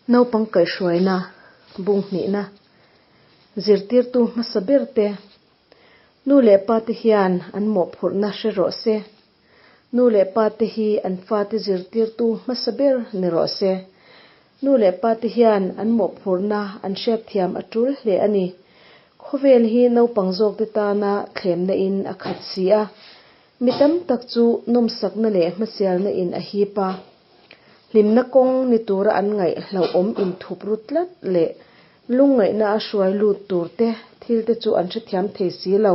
Naupang kaihhruaina bung hnihna zirtirtu hmasa ber te nu leh pa te hian an mawhphurhna hre rawh se. Nu leh pa te hi an fate zirtirtu hmasa ber ni rawh se. Nu leh pa te hian an mawhphurhna an hriatthiam a tul hle a ni. Khawvel hi naupang zawk te tana thlemna in a khat si a. Mi tam tak chu nawmsakna leh hmasialna in a hip a. Hlimna kawng ni tura an ngaih hlauhawm inthup ru tlat leh lungngaihna a hruai lut tur te thil te chu an hrethiam thei si lo.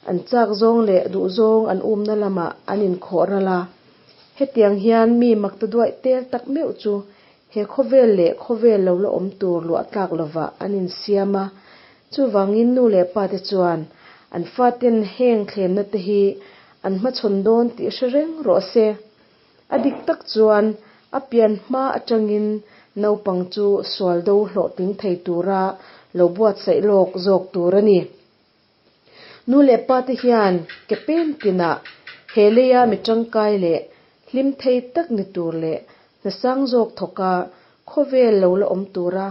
An chak zawng leh duh zawng an umna lamah an inkhawh ral a. Hetiang hian mi makta duaih tel tak meuh chu he khawvel leh khawvel lo la awm tur luah tlak lovah an insiam a. Chuvangin nu leh pa te chuan an faten heng thlemna te hi an hmachhawn dawn tih hre reng rawh se. A dik tak chuan a pian hma atangin naupang chu sual do hlawhtling thei tura lo buatsaih lawk zawk tur a ni. Nu leh pa te hian ke pen tinah he leia mi tangkai leh hlim thei tak ni tur leh hna sang zawk thawka khawvel lo la awm tura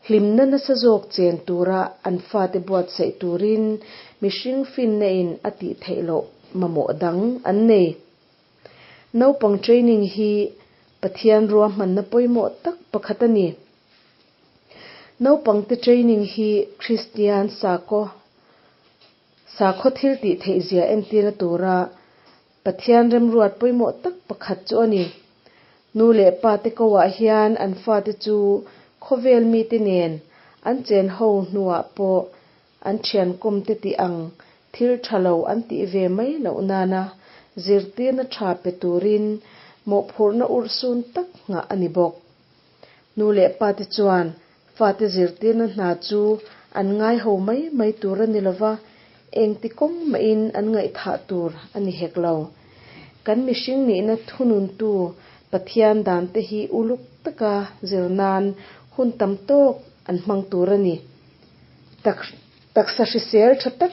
hlimna nasa zawk chen tura an fate buatsaih turin mihring finna in a tih theih loh mamawh dang an nei. Naupang training hi Pathian ruahmanna pawimawh tak pakhat a ni. Naupangte training hi Kristian sakhaw sakhaw thil tih theih zia entirna tura Pathian remruat pawimawh tak pakhat chu a ni. Nu leh pa te ko ah hian an fate chu khawvel mite nen an chen ho hnuah pawh an thiankawm te tih ang thil tha lo an tih ve mai loh nana zirtirna tha pe turin mawhphurhna urhsun tak nghah a ni bawk. Nu leh pa te chuan fate zirtirna hna chu an ngai ho mai mai tur a ni lova, engti kawng mahin an ngaihthah tur a ni hek lo. Kan mihring nihna thununtu Pathian dan te hi uluk taka zir nan hun tam tawk an hmang tur a ni. Taksa hrisel tha tak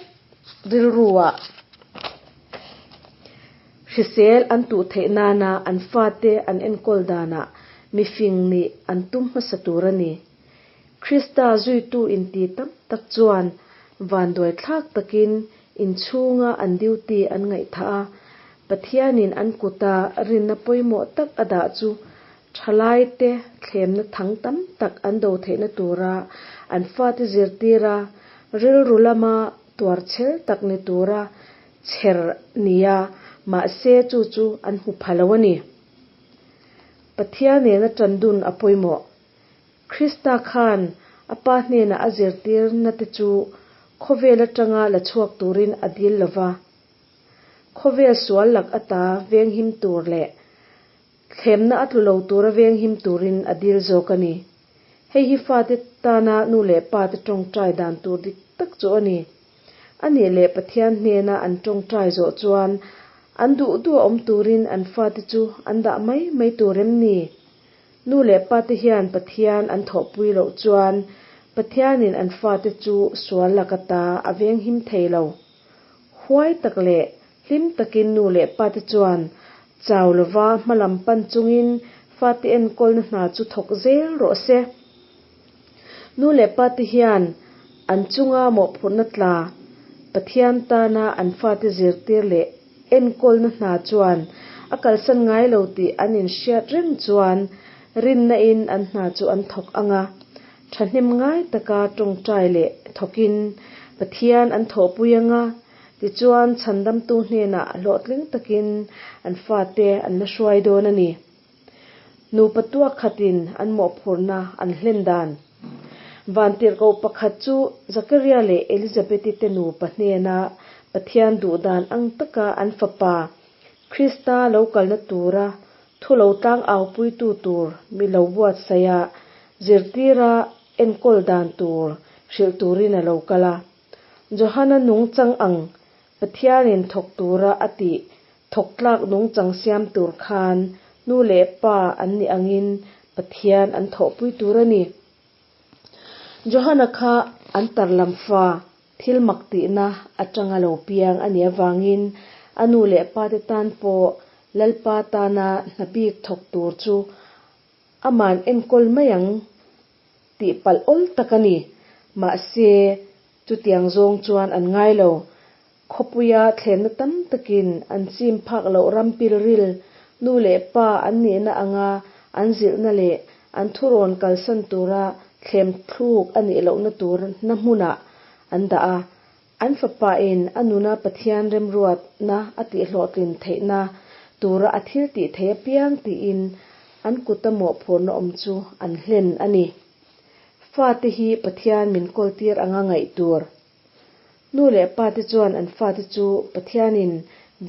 rilruah hrisel an tuh theih nana an fate an enkawl danah mifing nih an tum hmasa tur a ni. Krista zuitu inti tam tak chuan vanduai thlak takin inchhunga an duty an ngaihthah a, Pathianin an kuta rinna pawimawh tak a dah chu Thalaite thlemna thang tam tak an do theihna tura an fate zirtir a, rilru lama tuarchhel tak ni tura chher nia, mahse chu chu an hmu pha lo a ni. Pathian nena tan dun a pawimawh. Krista khan a Pa hnenah a zirtirna te chu khawvel atanga la chhuak turin a dil lova, khawvel sual lak ata venghim tur leh Thlemna a tlu lo tura venghim turin a dil zawk a ni. Hei hi fate tana nu leh pate tawngtai dan tur dik tak chu a ni. A nih leh Pathian hnena an tawngtai zawh chuan an duh duh a awm turin an fate chu an dah mai mai tur em ni? Nu leh pate hian Pathian an thawhpui loh chuan Pathianin an fate chu sual laka ta a venghim thei lo. Huai tak leh Hlim takin nu leh pate chuan chau lova hmalam pan chungin fate enkawlna hna chu thawk zel rawh se. Nu leh pate hian an chunga mawhphurhna tla Pathian tana an fate zirtir leh enkawlna hna chuan a kalsan ngai lo tih an inhriat reng chuan rinna in an hna chu an thawk ang a, thahnem ngai taka tawngtai leh thawkin Pathian an thawhpui ang a, Tichuan, chhandamtu hnenah hlawhtling takin an fate an la hruai dawn a ni. Nupa tuak khatin an mawhphurhna an hlen dan. Vantirhkoh pakhat chu Zakaria leh Elizabeth-i te nupa hnena Pathian duh dan ang taka an fapa Krista lo kalna tura thu lo tlang aupuitu tur mi lo buatsaih a, zirtira enkawl dan tur hrilh turin a lo kal a. Johana nungchang ang Pathianin thawk tura a tih thawk tlak nungchang siam tur khan nu leh pa an nih angin Pathian an thawhpui tur a ni. Johana kha an tarlam fa thil mak tihna atanga lo piang a nih avangin a nu leh pa te tan pawh Lalpa tana hna bik thawk tur chu Aman enkawl mai ang Tihpalh awl tak a ni. Mahse, chutiang zawng chuan an ngai lo. Khawpuia thlenna tam takin an chim phak loh ram pilril, nu leh pa an nihna anga an zilhna leh an thurawn kalsan tura thlem thluk a nih lohna turna hmunah an dah a. An fapain a nuna Pathian remruatna a tihhlawhtlin theihna tura a thil tih theih apiang tiin an kuta mawhphurhna awm chu an hlen a ni. Fate hi Pathian min kawltir anga ngaih tur. Nu leh pate chuan an fate chu Pathianin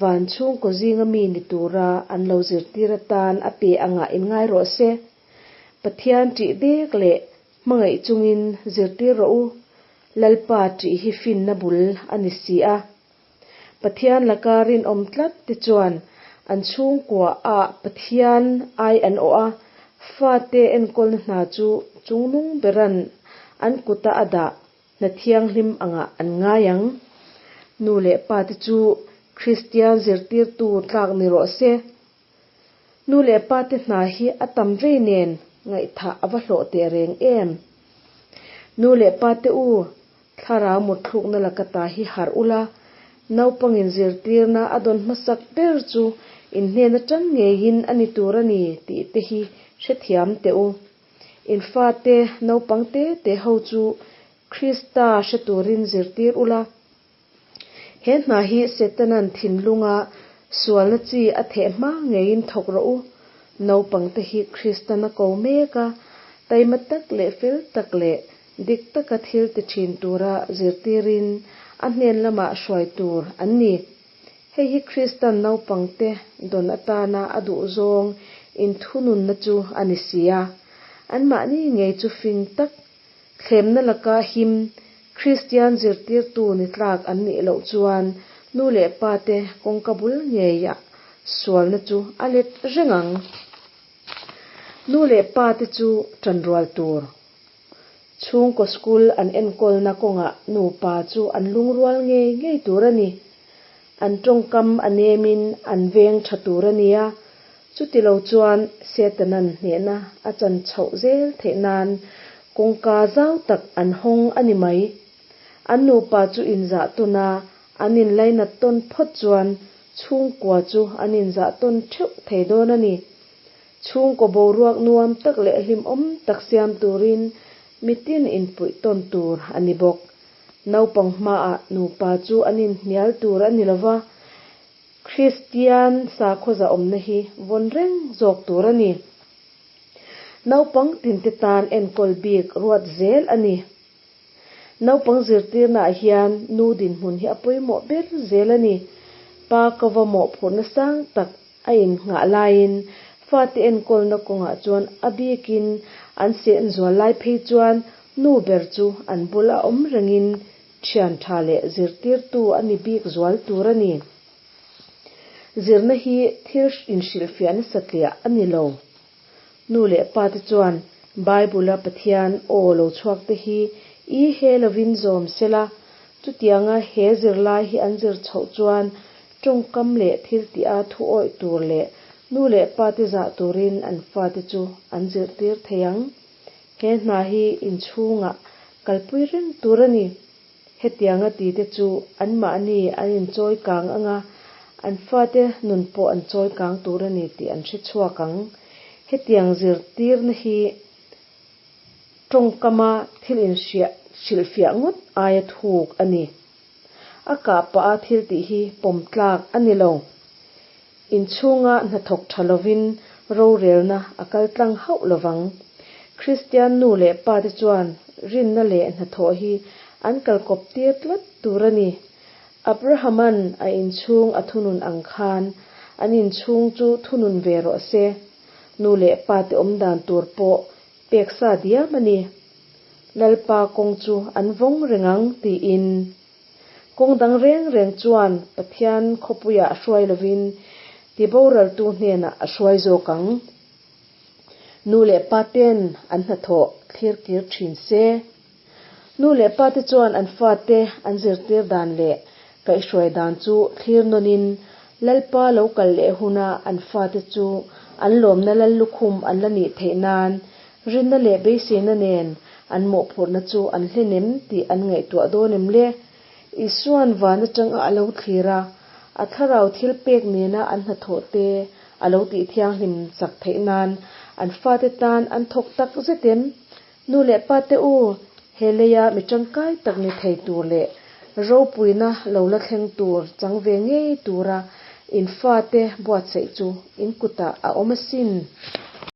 van chhungkaw zinga mi ni tura an lo zirtir atan a pe angah inngai rawh se. Pathian ṭih dek leh Hmangaih chungin zirtir rawh u, Lalpa ṭih hi finna bul a ni si a. Pathian laka rinawm tlat te chuan an chhungkua ah Pathian ai an awh a, fate enkawlna hna chu chungnung beran an kuta a dah hna thianghlim angah an ngai ang. Nu leh pa te chu Kristian zirtirtu tlak ni rawh se. Nu leh pa te hna hi a tam vei nen ngaihthah a va hlawh teh reng em? Nu leh pa te u, thlarau mutthlukna laka ta hi harh ula, naupangin zirtirna a dawn hmasak ber chu in hnen atang ngeiin a ni tur a ni tih te hi hrethiam teh u. In fate naupang te te ho chu Krista hre turin zirtir ula. He hna hi Setanan thinlunga sualna chi a theh hma ngeiin thawk rawh u. Naupangte hi Kristan a ko mek a, taima tak leh fel tak leh dik taka thil ti thin tura zirtirin a hnen lamah hruai tur an ni. Hei hi Kristan naupangte dawn atana a duhzawng inthununna chu a ni si a. Anmahni ngei chu fing tak Thlemna laka him Kristian zirtirtu ni tlak an nih loh chuan nu leh pa te kawngka bul ngeiah sualna chu a let reng ang. Nu leh pa te chu ṭanrual tur. Chhungkaw school an enkawlna kawngah nupa chu an lungrual ngei ngei tur a ni. An ṭawngkam a nemin an veng ṭha tur a nia, Chutilo chuan Setanan hnehna a chan chhoh zel theih nan kawngka zau tak an hawng a ni mai. An nupa chu inzah tawn a, an inlainat tawn phawt chuan chhungkua chu an inzah tawn theuh thei dawn a ni. Chhungkaw boruak nuam tak leh hlimawm tak siam turin mitin inpuih tawn tur a ni bawk. Naupang hmaah nupa chu an inhnial tur a ni lova, Kristian sakhaw zahawmna hi vawn reng zawk tur a ni. Naupang tinte tan enkawl bik ruat zel a ni. Naupang zirtirnaah hian nu dinhmun hi a pawimawh ber zel a ni. Pa kova mawhphurhna sang tak a innghah laiin fate enkawlna kawngah chuan a bikin an senzual lai phei chuan nu ber chu an bula awm rengin Thian tha leh zirtirtu a ni bik zual tur a ni. Zirna hi thil inhrilhfiahna satliah a ni lo. Nu leh pa te chuan Bible-a Pathian aw lo chhuak te hi i he lovin zawm se la, chutianga he zirlai hi an zir chhoh chuan tawngkam leh thiltiha thu awih tur leh nu leh pa te zah turin an fate chu an zirtir thei ang. He hna hi inchhungah kalpui reng tur a ni. Hetianga tite chu anmahni an inchawi kang anga, an fate nun pawh an chawi kang tur a ni tih an hre chhuak ang. Hetiang zirtirna hi tawngkama thil inhriah hrilhfiah ngawt aia thuk a ni. A kah pah a thil tih hi pawm tlak a ni lo. Inchhunga hnathawk tha lovin rorelna a kal tlang hauh lovang. Kristian nu leh pa te chuan rinna leh hnathawh hi an kalkawp tir tlat tur a ni. Abrahaman a inchhung a thunun ang khan an inchhung chu thunun ve rawh se. Nu leh pa te awmdan tur pawh pek sa diam a ni. Lalpa kawng chu an vawng reng ang tiin. Kawng dang reng reng chuan Pathian khawpuiah a hruai lovin tiboraltu hnenah a hruai zawk ang. Nu leh pa ten an hnathawh thlir kir thin se. Nu leh pa te chuan an fate an zirtir dan leh kaihhruai dan chu thlir nawnin Lalpa lo kal leh huna an fate chu an lawmna Lallukhum an la nih theih nan rinna leh beiseina nen An mawhphurhna chu an hlen em tih an ngaihtuah dawn em le? Isua'n van atanga a lo thlir a, a thlarau thilpek nena an hnathawhte a lo tihthianghlim sak theih nan an fate tan an thawk tak zet em? Nu leh pate u, he leia mi tangkai tak ni thei tur leh ropuina lo la thleng tur chang ve ngei tura in fate buatsaih chu in kutah a awm asin.